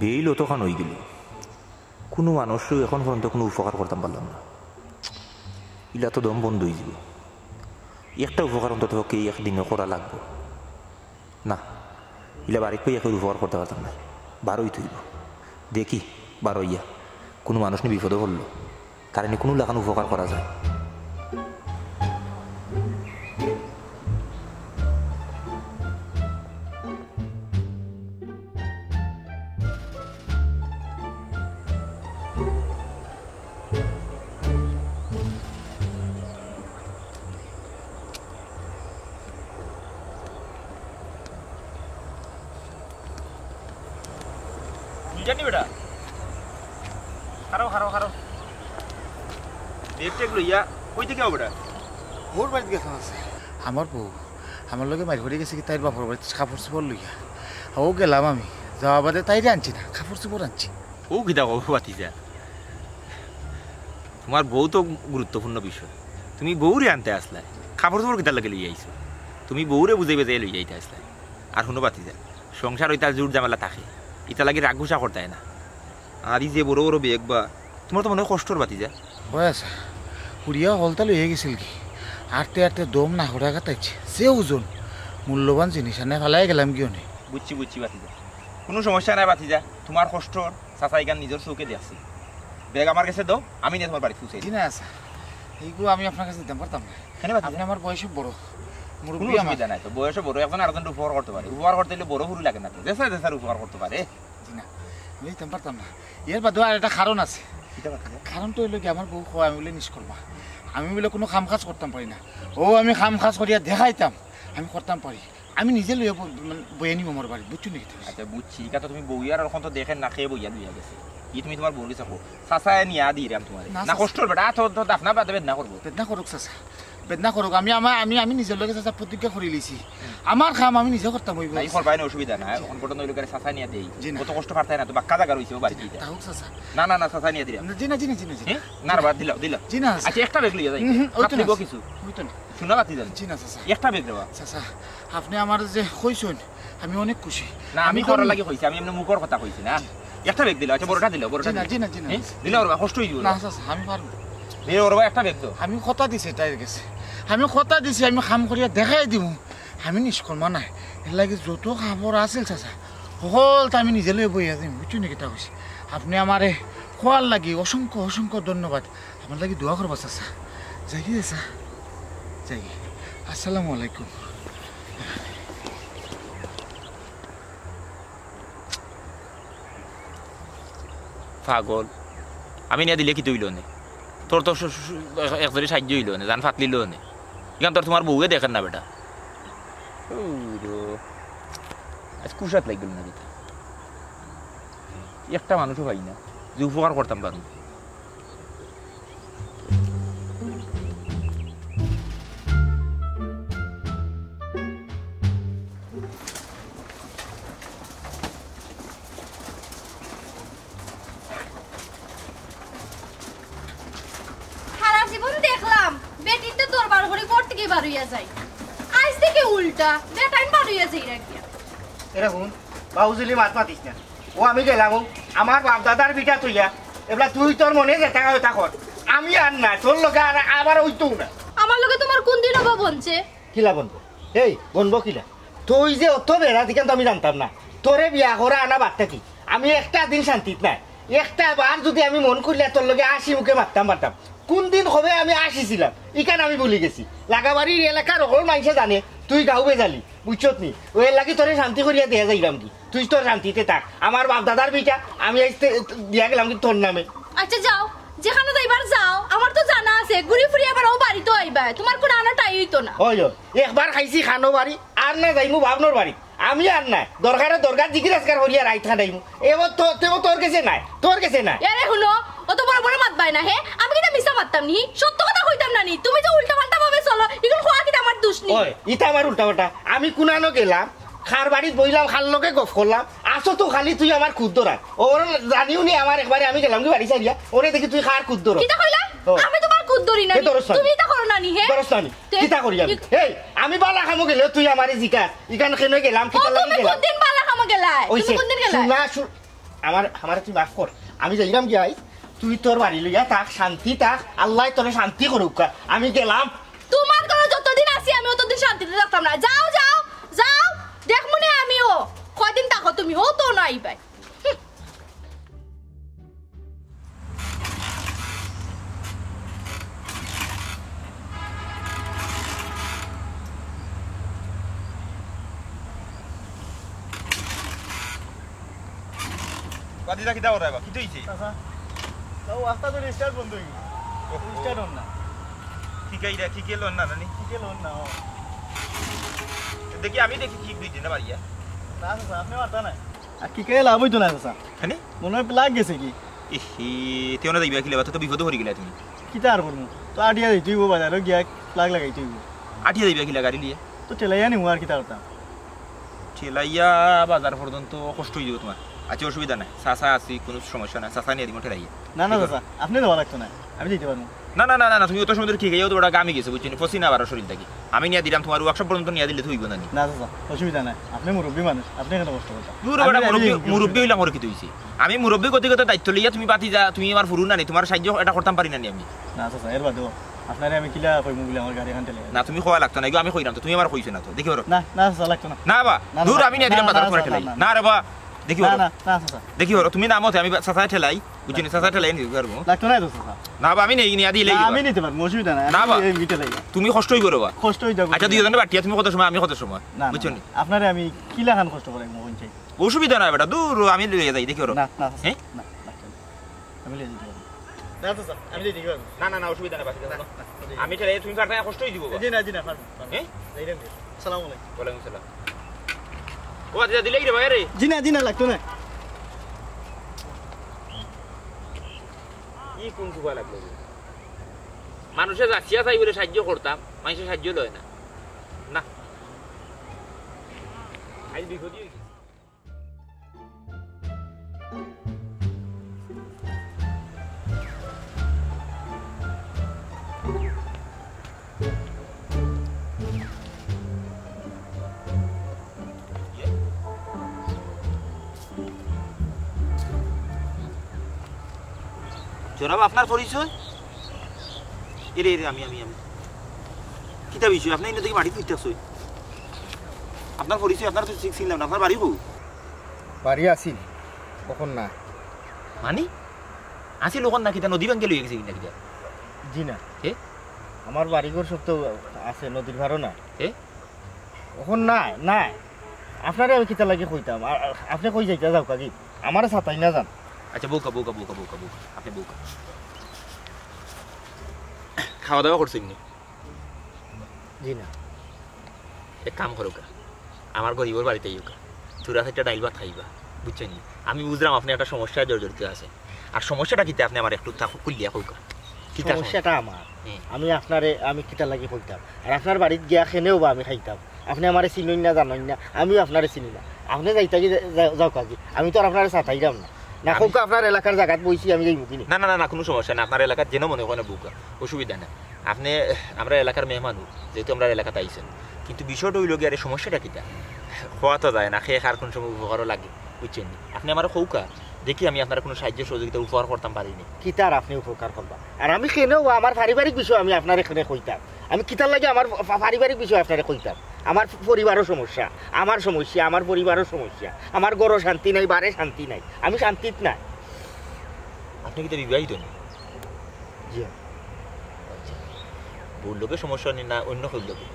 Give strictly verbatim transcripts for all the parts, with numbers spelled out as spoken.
বেইল অতখান অইগেল, কুনু মানুষরেও এখন পর্যন্ত কুনু উপকার করতাম পারলাম না। ইলা তো দম বন্ধ অইযিবো। একটা উপকার অন্তত পক্ষে এই একদিনে করা লাগবো। না, ইলা বাড়িত পাইয়া কেউর উপকার করতাম পারতাম না। বারইতে অইবো। দেখি, বারইয়া কুনু মানুষ নি বিপদো পড়লো, তারে নি কুনু লাখান উপকার করা যায়। বুঝলি বেটা? খাড়াও, খাড়াও, খাড়াও। ব্যাগ ট্যাগ লইয়া কই থাকি আও বেটা? বউর বাড়িত গেছিলাম। আমার বউ আমার লগে মাইর করি গেছে কি তাইর বাপর বাড়িত কাপড় চোপড় লইয়া। অউ গেলাম আমি, যাওয়া বাদে তাইরে আনছি না, কাপড় চোপড় আনছি। অউ কিতা কও ভাতিজা? তুমার বউ তো গুরুত্বপূর্ণ বিষয়। তুমি বউরে আনতে আছলায়, কাপড় চোপড় কিতার লাগি লইয়া আইছো? তুমি বউরে বুঝাই বাজাই লইয়া আইতে আছলায়। আর হুনো ভাতিজা, সংসার অইতে ঝুট ঝামেলা থাকে, ইতার লাগি রাগ গুসা করতায় না। আর ই যে বড় বড় ব্যাগ বা, তুমার তো মনে অয় কষ্টর ভাতিজা। অয় আচ্ছা, হুড়িয়া হকলতা লইয়া গেছিলগি, আটতে আটতে দম না হরা কাটাইছে, যে ওজন, মূল্যবান জিনিস আনে ফালাই গেলামগি অনে। বুঝছি, বুঝছি ভাতিজা, কুনু সমস্যা নাই ভাতিজা, তুমার কষ্টর চাচা ইখান নিজর চউখে দেখছি। ব্যাগ আমার গেছে দেও, আমি নিয়া তুমার বাড়িত পৌঁছাই দিমু। জি না, আচ্ছা, এইগু আমি আপনার গেছে দিতাম পারতাম না। কেনে ভাতিজা? আপনে আমার বয়সে বড়, মুরব্বি কুনু অসুবিধা নাই তো, বয়সে বড়, একজনে আরকজনরে উপকার করতে পারে। উপকার করতে অইলে বড় হুরু লাগে না তো, যেসায় যেসার উপকার করতে পারে। জি না, আমি দিতাম পারতাম না। এর বাদেও আরোকটা কারণ আছে। কিতা ভাতিজা? কারণটা অইলো কি, আমার বউ কয় আমি বুলে নিষ্কর্মা, আমি বুলে কুনু কাম কাজ করতাম পারি না। অউ আমি কাম কাজ করিয়া দেখাইতাম, আমি করতাম পারি। আমি নিজে লইয়া ব-, মানে, বইয়া নিমু আমার বাড়িত, বুঝছো নি কিতা? আচ্ছা, বুঝছি। ইখান তো তুমি বইয়ার আর অখন তো দেখের না, কে বইয়া লইয়া গেছে। ই তুমি তুমার বউর গেছে কও। চাচায় নিয়া দিরাম তুমারে। না, না, চাচা। কষ্টর বেটা, তো, তো দাফনা বাদে বেদনা করবো। বেদনা করুক চাচা, বেদনা করুক। আমি, আমা-, আমি, আমি নিজর লগে চাচা প্রতিজ্ঞা করি লইছি। আমার কাম আমি নিজে করতাম অইবো। না, ই করবায় না, অসুবিধা নাই। অখন পর্যন্ত অইলো কেনে চাচায় নিয়া দেই। জি না। কত কষ্ট পারতায় না, তো বাক্কা জাগা রইছে অউ বাড়িত। তা হোক চাচা। না, না, না, চাচায় নিয়া দিরাম। জি না, জি না, জি না, জি না। হ্যাঁ? না, না, বাদ দিলাও, দিলাও। জি না, চাচা। আচ্ছা, একটা ব্যাগ লইয়া যাই। হুম, হুম, অইতো না। কিছু। অইতো না। হুনো ভাতিজা। জি না, চাচা। একটা ব্যাগ দেবা। চাচা, আপনে আমারে যে কইছইন, আমি অনেক খুশি। না, আমি আমি তো করার লাগি কইছি, আমি এমনে মুখর কথা কইছি না। একটা ব্যাগ দিলাও, আচ্ছা, বড়টা দিলাও, বড়টা জি না, দিলাও। জি না, জি না। হ্যাঁ? দিলাও ওরে বা, কষ্ট অইযিবো। না, চাচা, আমি পারমু। দিলাও ওরে বা, একটা ব্যাগ দেও। আমি কথা দিছি তাইর গেছে। আমি কথা দিছি, আমি কাম করিয়া দেখাই দিমু। আমি নিষ্কর্মা নায়। এর লাগি যত কাপড় আছিল, চাচা, হকলতা আমি নিজে লইয়া বইয়া যাইমু, বুঝছো নি কিতা কইছি? আপনে আমারে কওয়ার লাগি অসংখ্য, অসংখ্য ধন্যবাদ। আমার লাগি দোয়া করবা, চাচা। যাইগি, চাচা? যাইগি। আসসালামু আলাইকুম। পাগল। আমি নিয়া দিলে কিতা অইলো নে? তোর তো শু-, শু-, শু-, এক-, একজরি সাহায্য অইলো নে, জান ফাতলিলো নে। ইখান তো আর তুমার বউয়ে দেখের না বেটা। ও রে। আজ কুশাত লাগি গেল না কিতা? একটা মানুষও পাই না, যে উপকার করতাম পারমু। হারা জীবন দেখলাম, বেটিন্তে দরবার করি ঘর থাকি বার অইয়া যায়। আইজ থাকি উল্টা, বেটাইন বার অইয়া যাইরা গিয়া। এরে হুন, বাউজুলি মাত মাতিস না। অউ আমি গেলাম, অউ আমার বাপ দাদার ভিটা থইয়া, এবলা তুই তোর মনে যেতা কয় অতা কর। আমি আর না, তোর লগে আর আবার অইতো না। আমার লগে তুমার কুনদিন অবা বনছে? কিলা বনবো? এই, বনবো কিলা? তুই যে অত বেড়া, ইখান তো আমি জানতাম না। তোরে বিয়া করা আনা বাদ থাকি। আমি একটা দিন শান্তিত নাই। একটা বার যুদি আমি মন খুলিয়া তোর লগে হাসি মুখে মাততাম পারতাম। কুনদিন কবে আমি হাসিছিলাম, ইখান আমি ভুলি গেছি। লাগাবাড়ির এলাকার হকল মাইনষে জানে তুই গাউ বেজালি, বুঝছত নি? অউ এর লাগি তোরে শান্তি করিয়া দিয়া যাইরামগি। তুই তোর শান্তিতে থাক। আমার বাপ দাদার ভিটা আমি আইজ তে-, দিয়া গেলামগি তোর নামে। আচ্ছা যাও, যেখানো যাইবার যাও, আমার তো জানা আছে, ঘুরি ফিরি আবার অউ বাড়িত আইবায়, তুমার কুনু আনাটাই অইতো না। ওই, ওই, একবার খাইছি খানো বাড়ি, আর না যাইমু বাবনর বাড়ি। আমি আর নায়, দরকারে দরকার জিকির আজকার করিয়া রাইত কাটাইমু। এবার তো, তেও তোর গেছে নায়, তোর গেছে নায়। এরে হুনো, অত বড় বড় মাতবায় না, হে? আমি কিতা মিছা মাততাম নি? সত্য কথা কইতাম না নি? তুমি যে উল্টা পাল্টা ভাবে চলো, ইগুন কওয়া কিতা আমার দুষ নি? ওই, ইতা আমার উল্টা পাল্টা। আমি কুনানো গেলাম, কার বাড়িত বইলাম, কার লগে গফ করলাম, আসো তো খালি তুই আমার খুদ ধরার। ওর জানিও নি আমার একবারে আমি গেলামগি বাড়ি ছাড়িয়া, ওরে দেখি তুই কার খুদ ধরো। কিতা কইলা? ও। আমি তুমার খুদ ধরি না নি? ধরস না নি? তুমি ইতা করো না নি, হে? ধরস না নি? তে- কিতা করি আমি? এই, আমি বালা কামো গেলে তুই আমারে জিকাস, ইখান কেনে গেলাম, ও, কিতা লাগি তুমি গেলাম? কুনদিন বালা কামো গেলায়? তুমি ওইছে, কুনদিন গেলায়? শোনা, শু-, আমার আমারে তুই মাফ কর। আমি যাইরাম গিয়াই, তুই তোর বাড়ি লইয়া থাক, শান্তি থাক, আল্লায় তোরে শান্তি করুক্কা। আমি গেলাম। তুমার ঘরো যতদিন আছি আমি অতদিন শান্তিতে থাকতাম না। যাও, যাও, যাও, দেখমুনে আমিও। কয়দিন থাকো তুমি, হউ তো নাই ভাই। বাদি রাখি দাও রে বা, কিতা অইছে? চাচা, তাও আস্তা ধরি স্টার্ট বন্ধ অই গেল। ওহো। স্টার্ট অর না। কিকাইরা, কিকে লন না, নানি? কিকে লন না, ও। দেখি, আমি দেখি, কিক দুই দিন না বাড়িয়া। না, চাচা, আপনে পারতা না। আর কিকে লাভ অইতো না, চাচা। হ্যাঁ নি? মনে অয় প্লাগ গেছে কি? ইহি, তেও না যাইবা কিলা বা, তো বিপদো পড়ি গেলা তুমি। কিতা আর করমু? তো আটিয়া যাইতে অইবো বাজারো গিয়া প্লাগ লাগাইতে অইবো। আটিয়া যাইবা কিলা গাড়ি লইয়া? তো ঠেলাইয়া নিমু আর কিতা করতাম? ঠেলাইয়া বাজার পর্যন্ত কষ্ট অই যাইবো তুমার। আচ্ছা, অসুবিধা নাই, চাচা আছি, কুনু সমস্যা নাই, চাচা নিয়া দিমু ঠেলাইয়া। না, না, ঠিক আছে। চাচা, আপনে দেওয়া লাগতো না, আমি দিতে পারমু। না, না, না, না, না, তুমি অত সময় ধরি কিকাইয়া তো ওটা গামি গেছে, বুঝছো নি? ফসি না বারো শরীর থাকি। আমি নিয়া দিরাম, তুমার ওয়ার্কশপ পর্যন্ত নিয়া দিলে তো অইবো না নি? না, চাচা, অসুবিধা নাই, আপনে মুরব্বি মানুষ, আপনে কেনে কষ্ট করতা? দূর আমি বেটা, আমি মুরব্বি, মুরব্বি অইলে আমার কিতা অইছে? আমি মুরব্বি গতিগত দায়িত্ব লইয়া তুমি বাতি যা, তুমি আমার ফুরু না নি, তুমার সাহায্য এটা করতাম পারি না নি আমি। না, চাচা, এর বাদেও আপনারে আমি কিলা কইমু বুলে আমার গাড়ি খান ঠেলে। না, তুমি কওয়া লাগতো না, এগু আমি কইরাম তো, তুমি আমার কইছো না তো, দেখি ওর। না, না, চাচা, লাগতো না। না বা, না, না, দূর, না, আমি নিয়া না, দিরাম না, বাজার না, তোমার চাচা, ঠেলাই। না, না। না রে বা, দেখি ওর। না, না, না, চাচা। দেখি ওর, তুমি নামো তে, আমি বা-, চাচা ঠেলাই, বুঝছো নি, চাচা ঠেলাই নিতে পারবো। লাগতো না তো, চাচা। না বা, আমি নেই, নিয়া দিলেই না, দিবা। আমি নিতে পারমু, অসুবিধা নাই, না আমি বা, এই, আমি ঠেলাই না। তুমি কষ্ট অইবো রে বা। কষ্ট অই যাবো। আচ্ছা, দুইজনে বাটিয়া, তুমি কত সময়, আমি কত সময়, না, না, বুঝছো না। নি? আপনারে আমি কিলাখান কষ্ট করাইমু, কোন চাই? অসুবিধা নাই বেটা, দূর, আমি লইয়া যাই, দেখি ওর। না, না, চাচা, হ্যাঁ? না, লাগতো না। আমি লইয়া যাইতে পারবো। না, চাচা, আমি লইয়া যাইতে পারবো। না, না, না, অসুবিধা নাই, বাকি কথা। না, না, আমি ঠেলাই, তুমি পারতায় না, কষ্ট অই যাইবো। জি না, জি না, পারবো, পারবো। হ্যাঁ? যাইরাম রে। সালাম আলাইকুম। ওয়ালাইকুম সালাম। ও, আচ্ছা, দিলেই রে ভাই রে। জি না, জি না, লাগতো না। ই কুন সুবা লাগলো রে? মানুষে যাচিয়া চাই বুলে সাহায্য করতাম, মানষে সাহায্য লয় না। না। আইজ বিপদই অই গেছে। জনাব, আপনার পরিচয়? এরে, এরে, আমি, আমি, আমি। কিতা বিষয়? আপনে ইনো থাকি বাড়ি ফিরতাছইন? আপনার পরিচয়, আপনার তো ঠিক চিনলাম না। আপনার বাড়ি কই? বাড়ি আছিল, অখন না। মানে? আছিল অখন না কিতা? নদী ভাঙ্গি লইয়া গেছে কিনা কিতা? জি না। কে? আমার বাড়িঘর সব তো আছে, নদীর পারো না। কে? অখন নাই, নাই। আপনারে আমি কিতা লাগি কইতাম? আ-, আ-, আপনে কই যাইতা যাউক্কা গি? আমারে সাতাই না যান। আচ্ছা, বউক্কা, বউক্কা, বউক্কা, বউক্কা, বউক্কা। আপনে বউক্কা। খাওয়া দাওয়া করছইন নি? জি না। এক কাম করউক্কা, আমার গরিবর বাড়িত আইউক্কা, চুরা চাইরটা ডাইল ভাত খাইবা, বুঝছইন নি? আমি বুঝরাম আপনে একটা সমস্যায় জর্জরিত আছইন। আর সমস্যাটা কিতা আপনে আমারে একটু তা খুলিয়া কউক্কা। কিতা সমস্যা? সমস্যাটা আমার। হুম। আমি আপনারে, আমি কিতার লাগি কইতাম? আর আপনার বাড়িত গিয়া কেনেও বা আমি খাইতাম? আপনে আমারে চিনইন না, জানইন না, আমিও আপনারে চিনি না। আপনে যাইতা গি যা-, যা-, যাউক্কা গি, আমি তো আর আপনারে সাতাইরাম না। না আমি কউক্কা, আপনার এলাকার জাগাত বইছি, আমি যাইমু কিনি? না, না, না, না, কুনু সমস্যা না। আপনার এলাকাত যেন মনে অয় বউক্কা, অসুবিধা না। আপনে আমরার এলাকার মেহমান, যেহেতু আমরার এলাকাত আইছইন, কিন্তু বিষয়টা অইলো গিয়া, আরে সমস্যাটা কিতা? কওয়া তো যায় না, কে কার কুন সময় উপকারও লাগে, বুঝছইন নি? আপনে আমারে কউক্কা, দেখি আমি আপনারে কুনু সাহায্য সহযোগিতা উপকার করতাম পারি নি। কিতার আপনে উপকার করবা? আর আমি কেনেও বা আমার পারিবারিক বিষয় আমি আপনারে কেনে কইতাম। আমি কিতার লাগি আমার পা-, পারিবারিক বিষয় আপনারে কইতাম? আমার পরিবারও সমস্যা, আমার সমস্যা, আমার পরিবারও সমস্যা, আমার ঘরও শান্তি নাই, বারে শান্তি নাই, আমি শান্তিত নাই। আপনে কিতা বিবাহিত নি? জি। আচ্ছা। বউর লগে সমস্যা নি না অন্য কেউর লগে?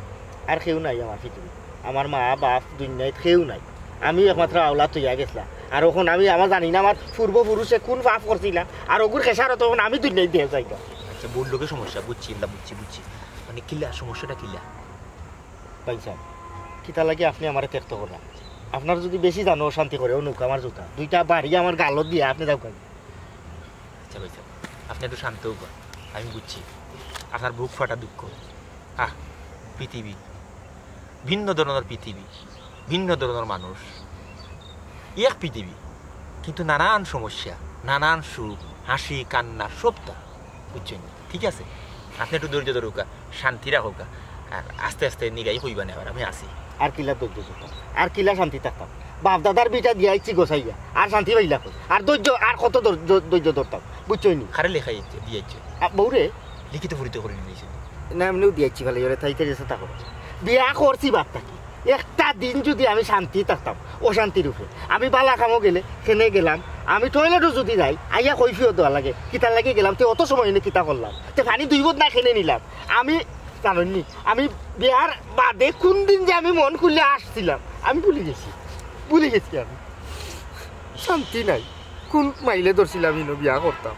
আর কেউ নাই আমার পৃথিবীত। আমার মা, বাপ, দুনিয়াত কেউ নাই। আমি একমাত্র আওলাদ অইয়া গেছলাম। আর অখন আমি আমার জানি না আমার পূর্বপুরুষে কুন পাপ করছিলা, আর অগুর খেসারত অখন আমি দুনিয়াত দিয়া যাইতাম। আচ্ছা, বউর লগে সমস্যা, বুঝছি, ইলা বুঝছি, বুঝছি। মানে কিলা, সমস্যাটা কিলা? ভাইসাব, কিতার লাগি আপনে আমারে ত্যক্ত কররা? আপনার যুদি বেশি জানো অশান্তি করে, অউ নউক্কা আমার জুতা। দুইটা বাড়ি আমার গালো দিয়া আপনে যাউক্কা। আচ্ছা ভাইসাব, আপনে একটু শান্ত অউক্কা, আমি বুঝছি। আপনার বুক ফাটা দুঃখ। আহ, পৃথিবী, ভিন্ন ধরনর পৃথিবী, ভিন্ন ধরনর মানুষ। এক পৃথিবী, কিন্তু নানান সমস্যা, নানান সুখ, হাসি, কান্না, সবতা। বুঝছইন নি? ঠিক আছে? আপনে একটু ধৈর্য ধরউক্কা, শান্তি রাখউক্কা, আর আস্তে আস্তে নিগাই কইবা নে আবার, আমি আছি। আর কিলা ধৈর্য ধরতাম? আর কিলা শান্তি থাকতাম? বাপ দাদার ভিটা দিয়া আইছি গছাইয়া, আর শান্তি পাইলা কই? আর ধৈর্য, আর কত ধৈর-, ধৈর্য ধরতাম, বুঝছইন নি? কারে লেখাই আইছে, দিয়া আইছে? আ, বউরে? লিখিত পরিচয় করি নিয়েছে। না, এমনেউ দিয়া আইছি, ভালো, ওরে থাইতে রেসে থাকো। বিয়া করছি বাপ থাকি। একটা দিন যুদি আমি শান্তি থাকতাম, অশান্তির উপরে। আমি বালা কামো গেলে, খেনে গেলাম, আমি টয়লেটও যুদি যাই, আইয়া কৈফিয়ত দেওয়া লাগে, কিতার লাগি গেলাম, তে অত সময় এনে কিতা করলাম? তে পানি দুই বদ না খেনে নিলাম। আমি, জানইন নি, আমি বিয়ার বাদে কুন দিন যে আমি মন খুলিয়া আসছিলাম, আমি ভুলি গেছি, ভুলি গেছি আমি। শান্তি নাই, কুন মাইলে ধরছিলাম ইনো বিয়া করতাম।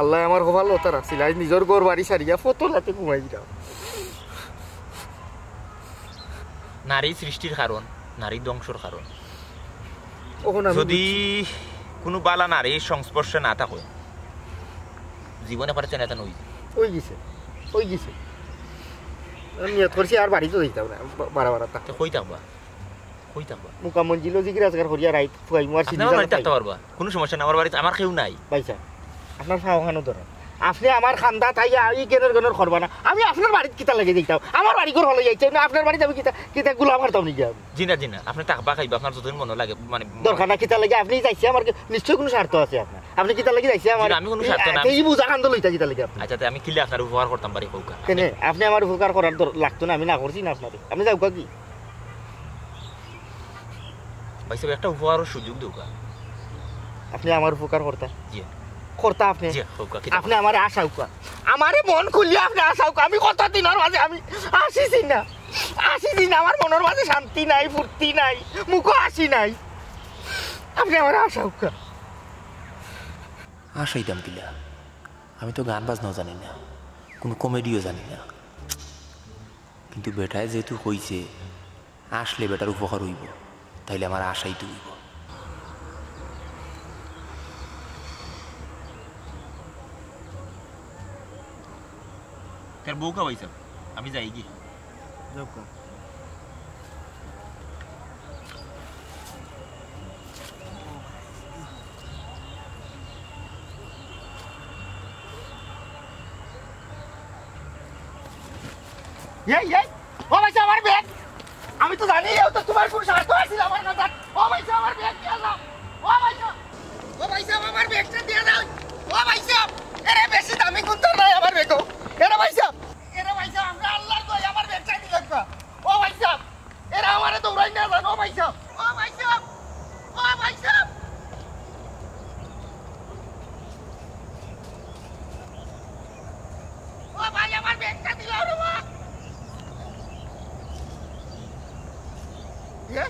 আল্লায় আমার কপাল অতা রাখছিল, আইজ নিজর ঘর বাড়ি ছাড়িয়া ফতর রাতে ঘুমাই দিলাম। নারী সৃষ্টির কারণ, নারী ধ্বংসর কারণ। অখন আমি যুদি বুঝছি। কুনু বালা নারীর সংস্পর্শে না থাকো, জীবনে পারে চেনা তেন অই যায়। অই গেছে, অই গেছে। আমি নিয়ত করছি আর বাড়িত যাইতাম না, বা-, বারা বারা থাকতাম। তে কই থাকবা? কই থাকবা? মুকা মঞ্জিলো জিকির আজগার করিয়া রাইত ফুয়াইমু আর আপনি সিঁড়ি আমার বাড়িত থাকতে পারবা, কুনু সমস্যা নাই। আমার বাড়িত আমার কেউ নাই। ভাইসাব, আপনার পাও খানো ধরইন। আপনে আমার কান্দাত আইয়া ই গেনর গেনর করবা না। আমি আপনার বাড়িত কিতা লাগি যাইতাম? আমার বাড়ি ঘর হলো যাইছে না, আপনার বাড়িত আমি কিতা, কিতা গুলা মারতাম নি গিয়া? জি না, জি না, আপনে থাকবা খাইবা, আপনার যতদিন মনো লাগে, মানে দরকার না, কিতা লাগি আপনে যাইছে আমার কি-, নিশ্চয় কুনু স্বার্থ আছে আপনার। আপনে কিতা লাগি যাইছে আমার? জি না, আমি কুনু স্বার্থ না। এই বুঝা কান্দ লইতা কিতা লাগি আপনে? আচ্ছা, তে আমি কিলা আপনার উপকার করতাম পারি কউক্কা? কেনে? আপনে আমার উপকার করার দর-, লাগতো না, আমি না করছি না আপনারে। আপনে যাউক্কা গি। ভাইসাব, একটা উপকারর সুযোগ দেউক্কা। আপনে আমার উপকার করতা? জি। করতা আপনে? জি, কউক্কা, কিতা আপনে আমারে আশাউক্কা। আমারে মন খুলিয়া আপনে আশাউক্কা। আমি কত দিনর মাঝে আমি আসিছি না। আসিছি না, আমার মনর মাঝে শান্তি নাই, ফুর্তি নাই, মুখো আসি নাই। আপনে আমারে আশাউক্কা। আশাইতাম কিলা? আমি তো গান বাজনাও জানি না, কুনু কমেডিও জানি না। কিন্তু বেটায় যেহেতু কইছে, আসলে বেটার উপকার অইবো, তাইলে আমার আশাইতে অইবো। তার বউক্কা ভাইসাব, আমি যাই গি। যাউক্কা। এই, এই, ও ভাইসাব, আমার ব্যাগ। আমি তো জানি, এও তো তোমার কোন স্বার্থ আছিল আমার কথা। ও ভাইসাব, আমার ব্যাগ দিয়া যাও। ও ভাইসাব, ও ভাইসাব, আমার ব্যাগটা দিয়া যাও। ও ভাইসাব, এরে বেশি দামি কুন্তা নাই আমার ব্যাগো। এরে ভাইসাব, এরে ভাইসাব, আমরা আল্লাহর দোহাই আমার ব্যাগটা দিলাম। ও ভাইসাব, এরা আমারে দৌড়াই না জানো, ও ভাইসাব। ও ভাইসাব, ও ভাইসাব। ও ভাই, আমার ব্যাগটা দিলাও রে বা। এ?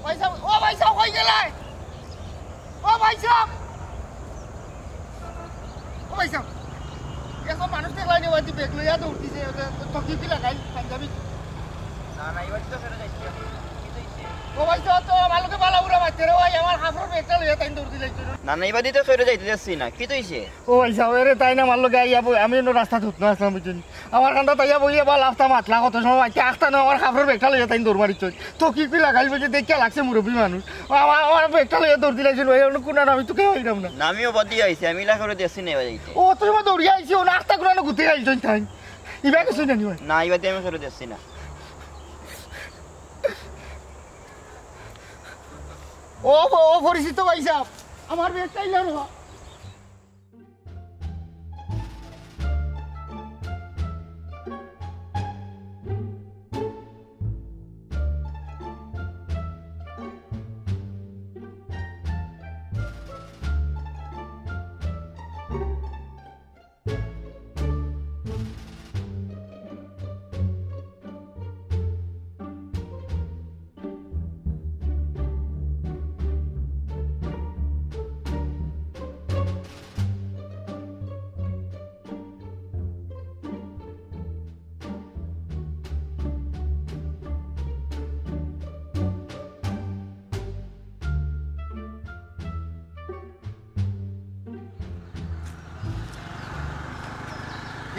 ভাইসাব, ও ভাইসাব, কই গেলায়? ও ভাইসাব, ও ভাইসাব, এখন মানুষ দেখলাই নি, ওই ব্যাগ লইয়া দৌড় দিছে, ওটা তো কি কি লাগাই, পাঞ্জাবি? না, না, এবার তো ফেরত যাইতে হবে। কি তো হইছে? ও ভাইসাব, তো আমার লগে বালা বুড়া মারছে রে ভাই, আমার কাপড়র ব্যাগটা লইয়া তাই দৌড় দিলাই তো। না, না, এবার তো ফেরত যাইতে যাচ্ছি না, কি তো হইছে? ও ভাইসাব, এরে তাই না আমার লগে আইয়া বই, আমি অন্য রাস্তা ধুত না আসলাম, বুঝছেন? আমার কান্দাত আইয়া বইয়া বা লাফতা মাতলা কত সময়, আইতে আখতা না আমার কাপড়র ব্যাগটা লইয়া তাই দৌড় মারিছে। তো কি কি লাগাইল বুঝে দেখিয়া লাগছে মুরব্বী মানুষ। ও আমার, আমার ব্যাগটা লইয়া দৌড় দিলাইছিল, এই অন্য কোন আর আমি তো কেউ হইলাম না। না, আমিও বাদ দিয়া আইছি, আমি ইলা করে দেখছি না এবার যাইতে। ও তো সময় দৌড়িয়া আইছি, ও আখতা গুলানো গুতে আইলছইন তাই। ইবা কিছু জানি ভাই। না, ইবাতে আমি করে দেখছি না। ও, ও পরিচিত ভাইসাব, আমার ব্যাগটা ইলা রে বা।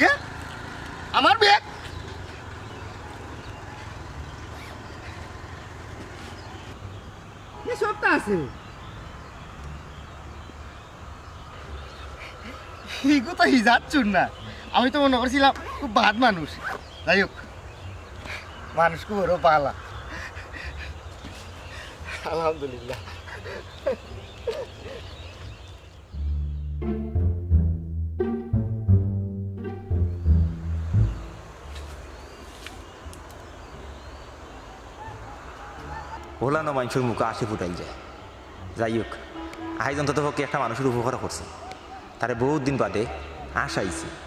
ইয়ে? আমার ব্যাগ? এ সবটা আছে। ইগু তো হিজাত চুর না। আমি তো মনে করছিলাম খুব বাদ মানুষ। যাই হোক, মানুষ খুব বড় বালা। আলহামদুলিল্লাহ। অলানো মানষর মুখো হাসি ফুটাইল যায়। যাই হোক, আইজ অন্তত পক্ষে একটা মানুষর উপকার করছি। তারে বউত দিন বাদে আশ আইছে।